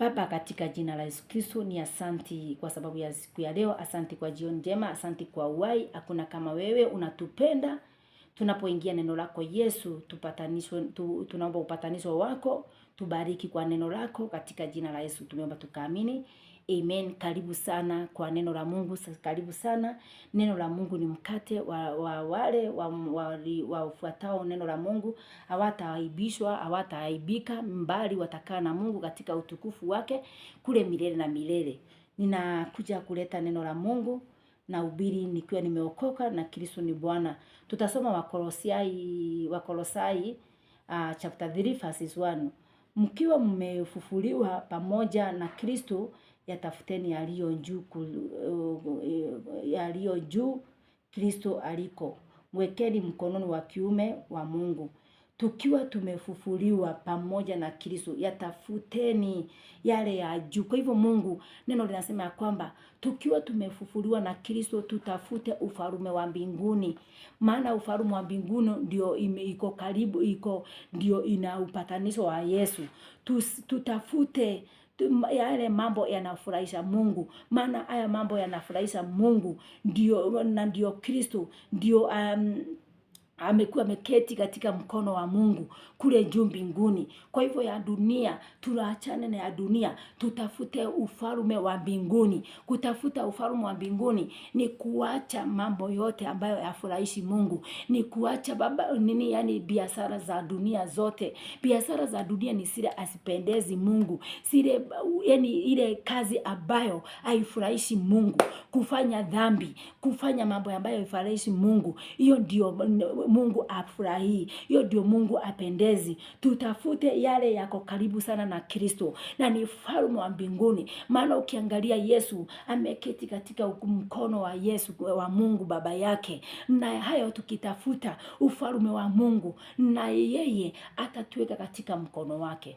Baba, katika jina la Yesu Kristo, ni asanti kwa sababu ya siku ya leo, asanti kwa jioni njema, asanti kwa uhai. Hakuna kama wewe, unatupenda. Tunapoingia neno lako Yesu, tupatanishwe, tunaomba upatanisho wako, tubariki kwa neno lako, katika jina la Yesu tumeomba tukaamini. Amen. Karibu sana kwa neno la Mungu. Karibu sana. Neno la Mungu ni mkate wa wale wafuatao neno la Mungu. Hawataaibishwa, hawataaibika, mbali watakaa na Mungu katika utukufu wake kule milele na milele. Ninakuja kuleta neno la Mungu na ubiri nikiwa nimeokoka na Kristo ni Bwana. Tutasoma Wakolosai chapter 3 verses 1. Mkiwa mmefufuliwa pamoja na Kristo, yatafuteni yaliyo juu, yaliyo juu Kristo aliko. Mwekeni mkononi wa kiume wa Mungu. Tukiwa tumefufuliwa pamoja na Kristo, yatafuteni yale ya juu. Kwa hivyo Mungu, neno linasema ya kwamba tukiwa tumefufuliwa na Kristo, tutafute ufalume wa mbinguni. Maana ufalume wa mbinguni ndio iko karibu, iko ndio ina upatanisho wa Yesu. Tutafute yale mambo yanafurahisha Mungu, maana haya mambo yanafurahisha Mungu ndio, na ndio Kristo ndio amekuwa ameketi katika mkono wa Mungu kule juu mbinguni. Kwa hivyo ya dunia tuachane na ya dunia, tutafute ufalume wa mbinguni. Kutafuta ufalume wa mbinguni ni kuacha mambo yote ambayo yafurahishi Mungu, ni kuacha baba nini, yani biashara za dunia zote. Biashara za dunia ni zile asipendezi Mungu, zile yani ile kazi ambayo haifurahishi Mungu, kufanya dhambi, kufanya mambo ambayo haifurahishi Mungu, hiyo ndio Mungu afurahii, hiyo ndio Mungu apendezi. Tutafute yale yako karibu sana na Kristo, na ni ufalme wa mbinguni. Maana ukiangalia Yesu ameketi katika mkono wa Yesu wa Mungu Baba yake, na hayo tukitafuta ufalme wa Mungu, na yeye atatuweka katika mkono wake.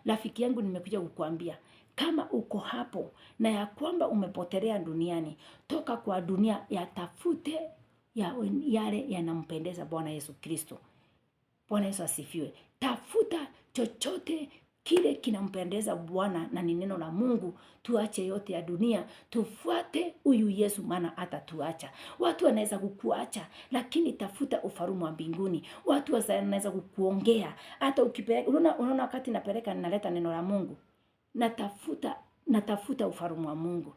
Rafiki yangu, nimekuja kukuambia kama uko hapo na ya kwamba umepotelea duniani, toka kwa dunia, yatafute yale yanampendeza Bwana Yesu Kristo. Bwana Yesu asifiwe. Tafuta chochote kile kinampendeza Bwana na ni neno la Mungu. Tuache yote ya dunia, tufuate huyu Yesu, maana hatatuacha. Watu wanaweza kukuacha, lakini tafuta ufalume wa mbinguni. Watu wanaweza kukuongea, hata ukipeleka, unaona wakati napeleka ninaleta neno la Mungu, natafuta ufalume wa Mungu.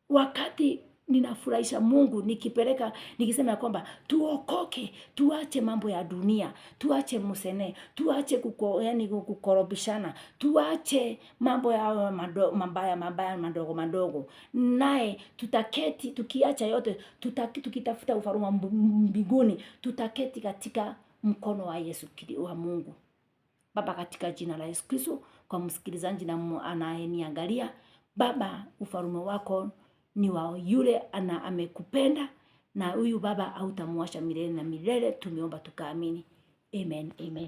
Wakati ninafurahisha Mungu nikipeleka, nikisema ya kwamba tuokoke, tuache mambo ya dunia, tuache musene, tuache kukorobishana, tuache mambo ya mabaya mabaya madogo madogo. Naye tutaketi, tukiacha yote, tukitafuta ufalme wa mbinguni, tutaketi katika mkono wa Yesu wa Mungu. Baba, katika jina la Yesu Kristo, kwa msikilizaji na anayeniangalia, Baba, ufalme wako ni wa yule ana amekupenda, na huyu Baba hautamwacha milele na milele. Tumeomba tukaamini. Amen, amen.